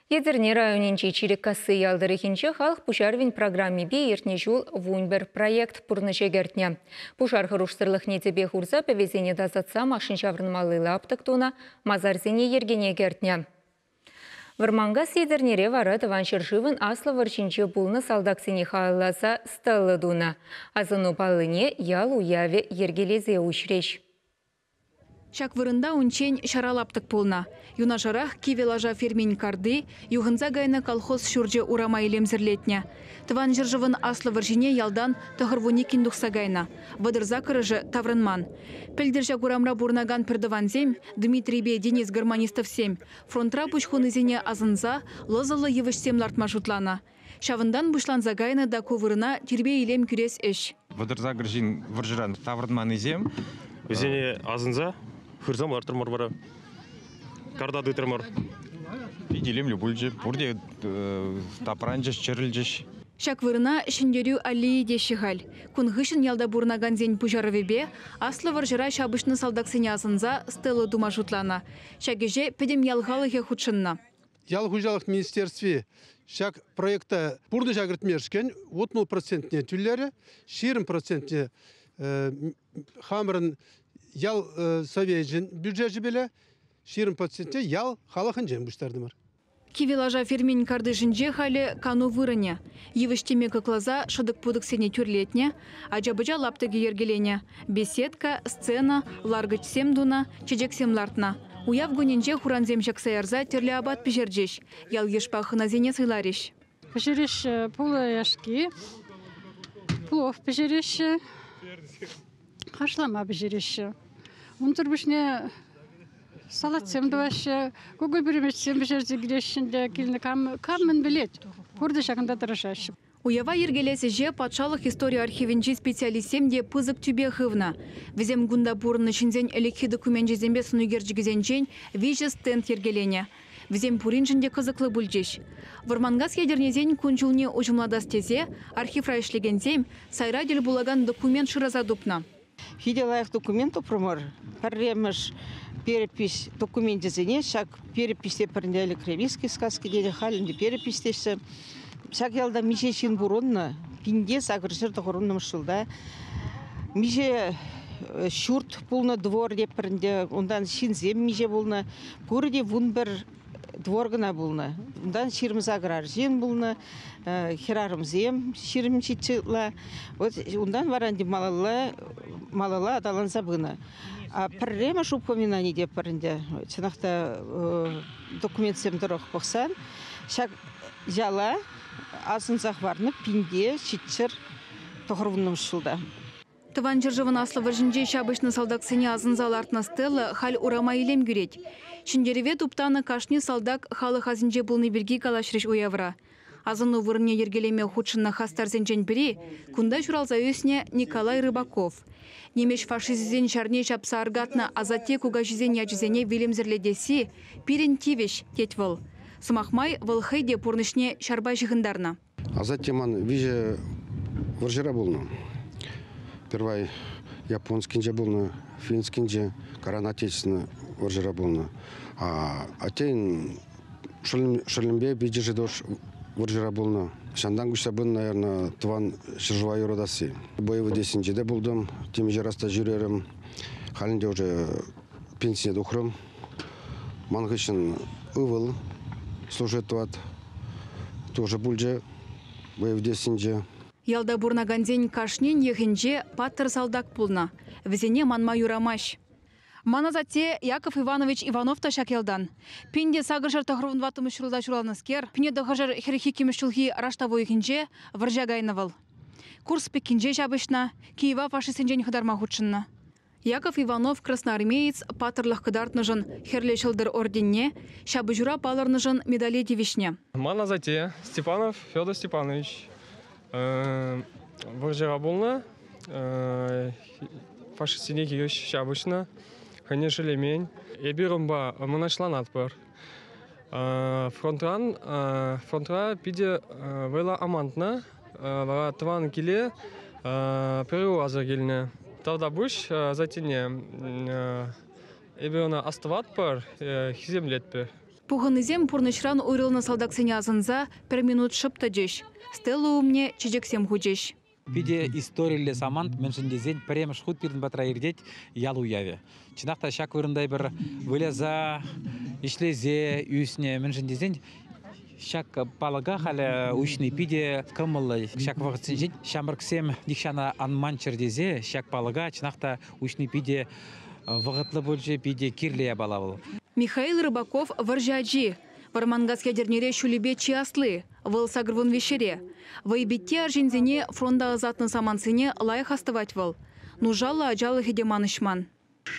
Етӗрне районӗнчи Чирӗккасси ял тӑрӑхӗнче халӑх пуҫарӑвӗн программипе иртнӗ ҫул 11 проект пурнӑҫа кӗртнӗ. Пушар хӑрушсӑрлӑхне тӗпе хурса пӗвесене тасатса машин ҫаврӑнмалли лаптӑк тунӑ, масарсене йӗркене кӗртнӗ. Вӑрманкас Етӗрнере вара Тӑван ҫӗршывӑн Аслӑ вӑрҫинче пулнӑ салтаксене халалласа стелла тунӑ. Асӑну паллине ял уявӗ йӗркелесе уҫрӗҫ. Ҫак вырӑнта унччен ҫара лаптӑк пулнӑ. Юнашарах кивӗ лаша фермин карти, юхӑнса кайнӑ колхоз ҫурчӗ урама илемсӗрлетнӗ. Тӑван ҫӗршывӑн Аслӑ вӑрҫине ялтан 92-н тухса кайнӑ, 38-ӑшӗ таврӑнман. Пӗлтӗр ҫак урамра пурӑнакан пӗртӑвансем, Дмитрийпе Денис Гармонистовсем, фронтра пуҫ хунисене асӑнса лӑсӑллӑ йывӑҫсем лартма шутланӑ. Ҫавӑнтан пуҫланса кайнӑ та ку вырӑна тирпей-илем кӳрес ӗҫ. 38 ҫын вӑрҫӑран таврӑнманнисем. Вӗсене асӑнса хырсам лартрӑмӑр вара. Карта тытрӑмӑр. Питӗ илемлӗ пулчӗ. Пурте тапранчӗҫ, чӗрӗлчӗҫ. Ҫак вырӑна Ҫӗнтерӳ аллейи теҫҫӗ халь. Кун хыҫҫӑн ялта пурӑнакансен пуҫарӑвӗпе Аслӑ вӑрҫӑра ҫапӑҫнӑ салтаксене асӑнса стела тума шутланӑ. Ҫак ӗҫе пӗтӗм ял халӑхӗ хутшӑннӑ. Ял хуҫалӑх министерстви ҫак проекта пурнӑҫа кӗртмешкӗн 60 процентне тӳлерӗ, 20 процентне хамӑрӑн ял совечӗн бюджечӗпеле, 20 процентне ял халӑхӗнчен пуҫтартӑмӑр. Кивӗ лаша фермин картишӗнче халӗ кану вырӑнӗ. Йывӑҫ-тӗме кӑкласа шӑтӑк-путӑксене тӳрлетнӗ, ача-пӑча лаптӑкӗ йӗркеленӗ, беседка, сцена, ларкӑчсем тунӑ, чечексем лартнӑ. Уяв кунӗнче хурансем ҫакса ярса тӗрлӗ апат пӗҫерчӗҫ, ял-йышпа хӑнасене сӑйларӗҫ. Пӗҫереҫҫӗ пулӑ яшки, плов пӗҫереҫҫӗ, хашлама пӗҫереҫҫӗ. Унсӑр пуҫне салатсем тӑваҫҫӗ, кукӑль-пӳремечсем пӗҫерсе килеҫҫӗ ӗнтӗ. Килнӗ кам, кам мӗн пӗлет, пурте ҫакӑнта тӑрӑшаҫҫӗ. Уява йӗркелес ӗҫе патшалӑх истори архивӗнчи специалистсем те пысӑк тӳпе хывнӑ. Вӗсем кунта пурӑннӑ ҫынсен ӗлӗкхи докуменчӗсемпе сӑнӳкерчӗкӗсенчен виҫӗ стенд йӗркеленӗ. Вӗсем пуриншӗн те кӑсӑклӑ пулчӗҫ. Вӑрманкас Етӗрнесен кун-ҫулне уҫӑмлатас тесе архивра ӗҫлекенсем сайра тӗл пулакан документ шыраса тупнӑ. Питӗ лайӑх документ тупрӑмӑр. Пӗрремӗш перепись докуменчӗсене ҫак перепиҫте пӗрне ӗлӗк Ревизский сказки тенӗ, халь ӗнтӗ перепись теҫҫӗ. Ҫак ялта миҫе ҫын пурӑннӑ? 1890-мӗш ҫулта миҫе ҫурт пулнӑ двор тепӗр ӗнтӗ, унтан ҫынсем миҫе пулнӑ. Пурте 11 двор кӑна пулнӑ. Унтан 28 арҫын пулнӑ, хӗрарӑмсем 27 ытла. Вот унтан вара ӗнтӗ малалла, малалла аталанса пынӑ. А пӗрремӗш упоминани тетпӗр ӗнтӗ, чӑнах та документсем тӑрӑх пӑхсан, ҫак яла асӑнса хӑварнӑ 1790-мӗш ҫулта. Тӑван ҫӗршывӑн Аслӑ вӑрҫинче ҫапӑҫнӑ салтаксене асӑнса лартнӑ стела халь урама илем кӳрет. Ҫӗнтерӗве туптанӑ кашни салтак халӑх асӗнче пулни пирки калаҫрӗҫ уявра. Асӑну вырӑнне йӗркелеме хутшӑннӑ хастарсенчен пӗри кунта ҫуралса ӳснӗ Николай Рыбаков. Нимӗҫ фашисчӗсен ҫарне ҫапса аркатнӑ асатте-кукаҫисен ячӗсене вилӗмсӗрлетесси пирӗн тивӗҫ, тет вӑл. Сӑмах май, вӑл хӑй те пурнӑҫне ҫарпа ҫыхӑнтарнӑ. Асатте ман виҫӗ вӑрҫӑра пулнӑ. Первай японскинче пулнӑ, финскинче, Каран Отечественный вӑрҫӑра пулнӑ. А аттен шӑллӗмпе пиччӗшӗ тоже вӑрҫӑра пулнӑ. Ҫантан куҫса пынӑ, наверное, тӑван ҫӗршыва юратасси. Боевой действинче те пултӑм, темиҫе раз та ҫӳрерӗм. Халь ӗнтӗ уже пенсине тухрӑм. Ман хыҫҫӑн ывӑл служить тӑвать. Тоже пулчӗ боевой действинче. Ялта пурӑнакансен кашнин йӑхӗнче паттӑр салтак пулнӑ. Вӗсене манма юрамасть. Ман асатте Яков Иванович Иванов та ҫак ялтан. 1894 ҫулта ҫуралнӑскер, 1942 ҫулхи раштав уйӑхӗнче вӑрҫа кайнӑ вӑл. Курск пӗккинче ҫапӑҫнӑ, Киева фашистсенчен хӑтарма хутшӑннӑ. Яков Иванов красноармеец паттӑрлӑх кӑтартнӑшӑн Хӗрлӗ Ҫӑлтӑр орденне, ҫапӑҫура палӑрнӑшӑн медале тивӗҫнӗ. Ман асатте Степанов Федор Степанович вӑрҫӑра пулнӑ, фашистсене хирӗҫ ҫапӑҫнӑ, хӑйне шеллемен. Эпир унпа мӑнаҫланатпӑр. Фронтран фронтра питӗ вӑйлӑ амантнӑ. Вара тӑван киле пӗр аса килнӗ. Тавтапуҫ асаттене. Эпир ӑна астӑватпӑр, хисеплетпӗр. Пухӑннисем пурнӑҫран уйрӑлнӑ салтаксене асӑнса пӗр минут шӑп тӑчӗҫ. Стела умне чечексем хучӗҫ. Питӗ историллӗ самант, мӗншӗн тесен пӗрремӗш хут пирӗн патра иртет ял уявӗ. Чӑнах та ҫак вырӑнта эпир выляса, ӗҫлесе ӳснӗ, мӗншӗн тесен ҫак палӑка халӗ уҫни питӗ кӑмӑллӑ. Ҫак вӑхӑтсенче ҫамрӑксем нихҫан ан манччӑр тесе ҫак палӑка чӑнах та уҫни питӗ вӑхӑтлӑ пулчӗ, питӗ кирлӗ япала вӑл. Михаил Рыбаков вӑрҫӑ ачи. Вӑрманкас Етӗрнере ҫулӗпе чи асли. Вӑл 83-ре. Вӑйпитти арҫынсене фронта ӑсатнӑ самантсене лайӑх астӑвать вӑл. Нушаллӑ ачалӑхӗ те манӑҫман.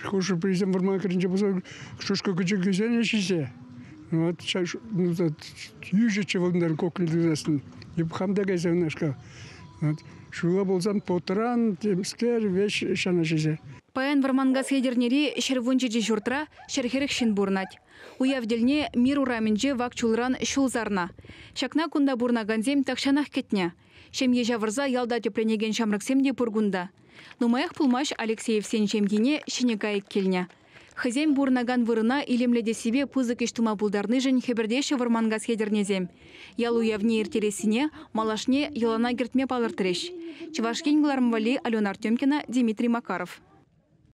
Хӑшӗ-пӗрисем вӑрман хӗрринче пулса шушкӑ кӑчӑкӗсене ҫисе. Вот йӳҫӗччӗ вӑл кокли тытассӑн. Эп хам та кайса унашкал. Вот ҫула пулсан потран, темскер, веҫ ҫана ҫисе. Паян Вӑрманкас Етӗрнери 117 ҫуртра 140 ҫын пурӑнать. Уяв тӗлне Мир урамӗнче вак чулран ҫул сарнӑ. Ҫакна кунта пурӑнакансем тахҫанах кӗтнӗ. Ҫемье ҫавӑрса ялта тӗпленекен ҫамрӑксем те пур кунта. Нумаях пулмасть Алексеевсен ҫемйине ҫӗнӗ кайӑк килнӗ. Хӑйсем пурӑнакан вырӑна илемлетессипе пысӑк ӗҫ тума пултарнишӗн хӗпӗртеҫҫӗ Вӑрманкас Етӗрнесем. Ял уявне ирттерессине малашне йӑлана кӗртме палӑртрӗҫ. Чӑваш Ен кӑларӑм валли Алена Артемкина, Дмитрий Макаров.